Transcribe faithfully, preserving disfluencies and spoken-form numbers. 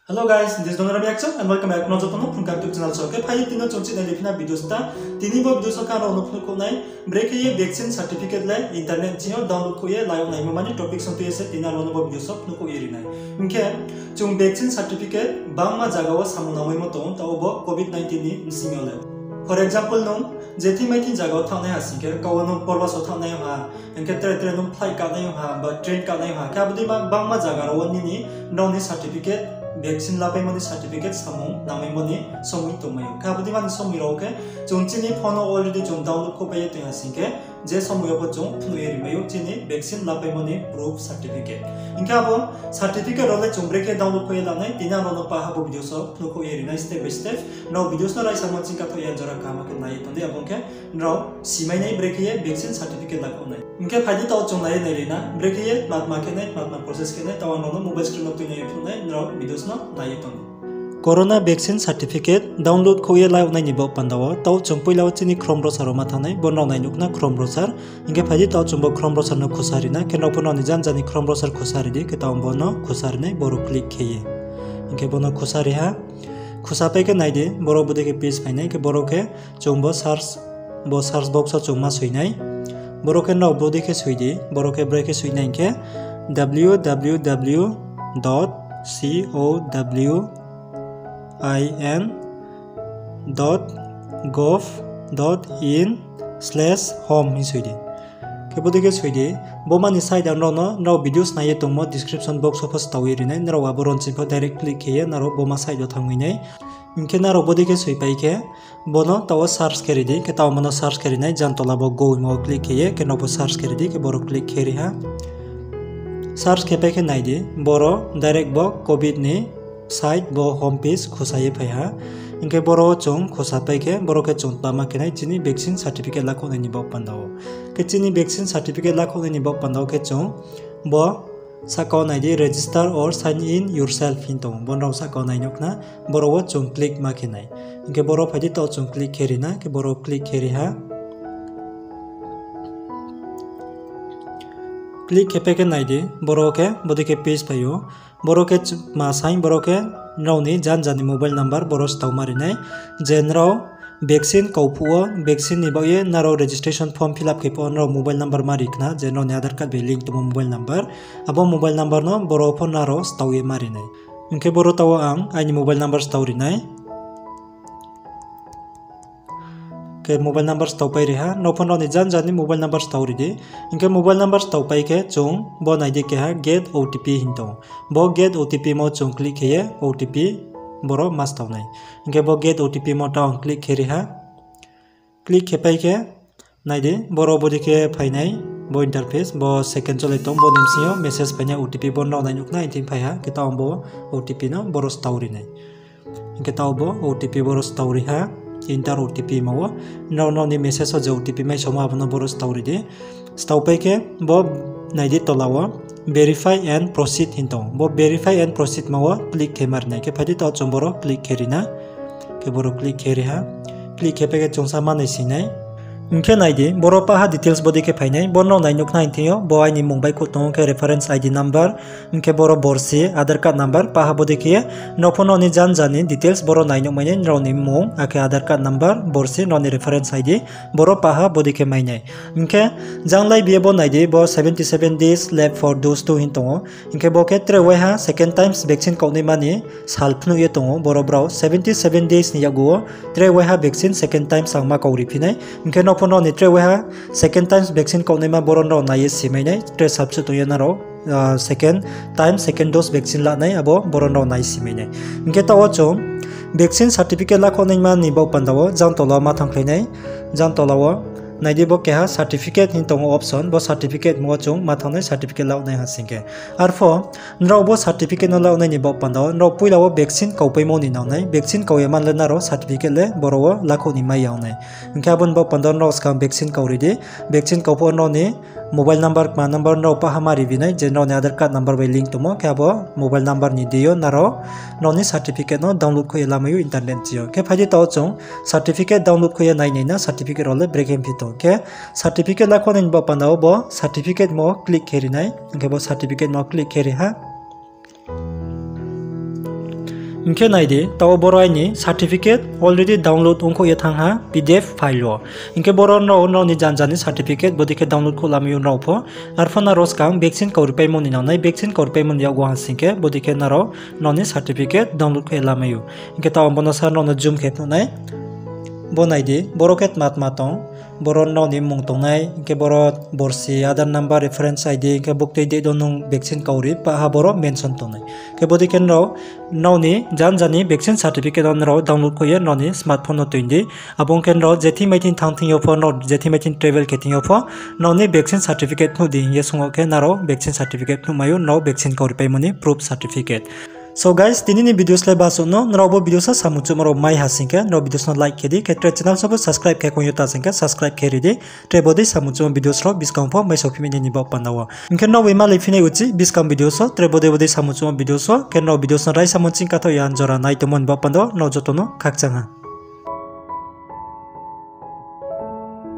Hello guys, this is Donoram Yakchak and welcome back to joto no Phrungkha YouTube channel so. Khe phai di tini chung chini liphi na video sta. Tini bo video so khe ang rao no phnuh khouh nai, brekhe ye vaccine certificate le internet chini yo download khouh ye lai yag naimo mani topic song tui ye se tini ang rao no bo video so phnuh khouh ye ri nai. Hing khe chung vaccine certificate bangma zaga wo samung nangmaimo tong ou, taoh bo covid nineteen ni bsing yo le. For example, nung je thing mai thing zaga wo thanngnai ha sing khe, kau wo nung porbaso thanngnai ha, hing khe tre tre nung flight kanai ha, ba train kanai ha, khe abo dei ma bangma zaga rao wo nini nrao ni certificate, vaccine lapaimo ni certificate samung nangmaimo ni somoi tongmai ou. Khe abo dei ma ni somoi rao khe chung chini phone wo already chung download khouhpai ye tong ha sing khe, je somoi yo pho chung phnuh ye rimai ou chini vaccine lapaimo ni proof certificate. Hing khe abo certificate rao le chung brekhe download khouh ye lanai, tini ang rao no paha bo video so phnuh khouh ye ri nai step by step. Nrao videos no raisamo chingkathoh ya jora kaham khe nai ye tong di, abo ong khe nrao simai nai brekhe ye vaccine certificate lakhouh nai. Hing khe phai di taoh chung nai ye nai ri na, brekhe ye tma tma khe nai, tma tma process khe nai, taoh ang rao no mobile screen no tuinai ye phnuh nai, nrao videos no nai ye tong di. Corona vaccine certificate download khouh ye lai yag nai ni baoh panda wo, taoh chung poila wo chini Chrome browser wo ma thanng nai, bo nrao nai nuh khna Chrome browser. Hing khe phai di taoh chung bo Chrome browser no khusa ri na, khe nrao pho nrao ni janja ni Chrome browser khusa ri di, khe taoh bo no khusa ri nai, boro click khe ye. Hing khe bo no khusa ri ha. Khusa pai khe nai di, boro bodei khe page phai nai, khe boro khe chung bo search, bo search box wo chung ma soi nai. Boro khe nrao bodei khe soi di, boro khe brekhe soi nai hing khe w w w dot c o w i n dot gov dot in slash home hing soi di. Khe bodei khe soi di, bo mani site ang nrao no, nrao videos nai ye tongmo description box wo pho stao ye ri nai, nrao abo ronching pho direct click khe ye nrao bo ma site wo thanngmai nai. Hing khe nrao bodei khe soi pai khe, bo no taoh wo search khe ri di, khe taoh bo no search khe ri nai, jan tola bo go hingmo wo click khe ye, khe nrao bo search khe ri di, khe boro click khe ri ha. Search khe pai khe nai di, boro direct bo covid ni site bo home page khusa ye phai ha. Hing khe boro chung khusa pai khe, boro khe chung tma ma khe nai chini vaccine certificate lakhouh nai ni baoh panda wo. Khe chini vaccine certificate lakhouh nai ni baoh panda wo khe chung bo sahka wo nai di register or sign in yourself hing tong ou. Bo nrao sahka wo nai nuh khna, boro wo chung click ma khe nai. Hing khe boro phai di taoh chung click khe ri na, khe boro click khe ri ha. Click khe pai khe nai di, boro khe bodei khe page phai ou. Boro khe ch-, ma saing, boro khe nrao ni janja ni mobile number boro stao ma ri nai. Je nrao vaccine kau phuh wo, vaccine ni baoh ye nrao registration form fill up khe phuh wo nrao mobile number ma ri khna, je nrao ni Aadhaar card bai link tongmo mobile number. Abo mobile number no boro pho nrao stao ye ma ri nai. Hing khe boro taoh wo ang aini mobile number stao ri nai. Khe mobile number stao pai ri ha, nrao pho nrao ni janja ni mobile number stao ri di. Hing khe mobile number stao pai khe chung bo nai di keha get O T P hing tong ou. Bo get O T P mo chung click khe ye O T P boro ma stao nai. Hing khe bo get O T P mo taoh ang click khe ri ha. Click khe pai khe, nai di, boro bodei khe phai nai, bo interface, bo second cholai tong, bo ni bsing yo message phai nai O T P, bo nrao nai nuh khna, hing thing phai ha, khe taoh bo O T P no boro stao ri nai. Hing khe taoh bo O T P boro stao ri ha, enter O T P ma wo, nrao nrao ni message wo je O T P mai samo abo no boro stao ri di. Stao pai khe bo nai di tola wo verify and proceed hing tong ou. Bo verify and proceed ma wo click khe ma ri nai. Khe phai di taoh chung boro click khe ri na. Khe boro click khe ri ha. Click khe pai khe chung sa ma nai sing nai. Hing khe nai di, boro paha details bodei khe phai nai. Bo nrao nai nuh khna hing thing yo, bo aini mmung baihkhouh tong ou khe reference I D number. Hing khe boro borsi, Aadhaar card number, paha bodei khe nrao pho nrao ni janja ni details boro nai nuh mai nai, nrao ni mmung, akhe Aadhaar card number, borsi, nrao ni reference I D, boro paha bodei khe mai nai. Hing khe jang lai bi ye bo nai di, bo seventy seven days left for dose two hing tong ou. Hing khe bo khe tre waiha second times vaccine kaunaima ni sal phnuh ye tong ou, boro brao seventy seven days ni yakgu wo tre waiha vaccine second times ang ma kau ri phi nai. Hing khe nrao pho nrao ni tre waiha second times vaccine kaunaima boro nrao nai ye simai nai, tre subscribe tong ye nrao, ah, second time, second dose vaccine lanai, abo boro nrao nai simai nai. Hing khe taoh wo chung vaccine certificate lakhouh naima ni baoh panda wo jang tola wo ma thanngkhlai nai, jang tola wo nai di bo keha certificate hing tong ou option, bo certificate mo wo chung ma thanng nai certificate lakhouh nai ha sing khe. Arpho, nrao bo certificate no lakhouh nai ni baoh panda wo, nrao poila wo vaccine kaupaimo ni nang nai, vaccine kau ya man le nrao certificate le boro wo lakhouh ni mai ya ong nai. Hing khe abo ni baoh panda wo nrao skang vaccine kau ri di, vaccine kau phuh wo nrao ni mobile number, kma number nrao paha ma ri bi nai, je nrao ni Aadhaar card number bai link tongmo, khe abo mobile number ni deing yo nrao nrao ni certificate no download khouh ye lamai ou internet chi yo. Khe phai di taoh chung certificate download khouh ye nai nai na certificate rao le brekhe phi tong. Khe certificate lakhouh nai ni baoh panda wo bo certificate mo click khe ri nai, hing khe bo certificate mo click khe ri ha. Hing khe nai di, taoh boro aini certificate already download ongkhouh ye thanng ha P D F file wo. Hing khe boro nrao, nrao ni janja ni certificate bodei khe download khouh lamai ou nrao pho. Arphuh nrao skang vaccine kauripaimo ni nangnai, vaccine kauripaimo ni yakgu ha sing khe bodei khe nrao, nrao ni certificate download khouh ye lamai ou. Hing khe taoh ang bo no sa nrao no zoom khe phnuh nai. Bo nai di, boro khe tma tma tong. Boro nrao ni mmung tongnai, hing khe boro borsi, Aadhaar number, reference I D, hing khe buktui date wo nung vaccine kauri, pah ha boro mention tongnai. Khe bodei khe nrao, nrao ni janja ni vaccine certificate no nrao download khouh ye nrao ni smartphone no toing di. Abo ong khe nrao je thing mai thing thanng thing yo pho, nrao je thing mai thing travel khe thing yo pho, nrao ni vaccine certificate phnuh di hing ye sungwo khe nrao vaccine certificate phnuh mai ou, nrao vaccine kauripaimo ni proof certificate. So guys, tini ni videos le basuh no, nrao bo videos wo samung chouhmo rao mai ha sing khe, nrao videos no like khe di, khe tre channel so pho subscribe khe kong yo ta sing khe subscribe khe ri di, tre bodei samung chouhmo videos rao buskang pho mai sophi mai nai ni baoh panda wo. Hing khe nrao bai malai phi nai uchih buskang videos wo, tre bodei bodei samung chouhmo videos wo, khe nrao videos no raisa mo ching kathaoh ya jora nai tongmo ni baoh panda wo, nrao joto no khakchang ha.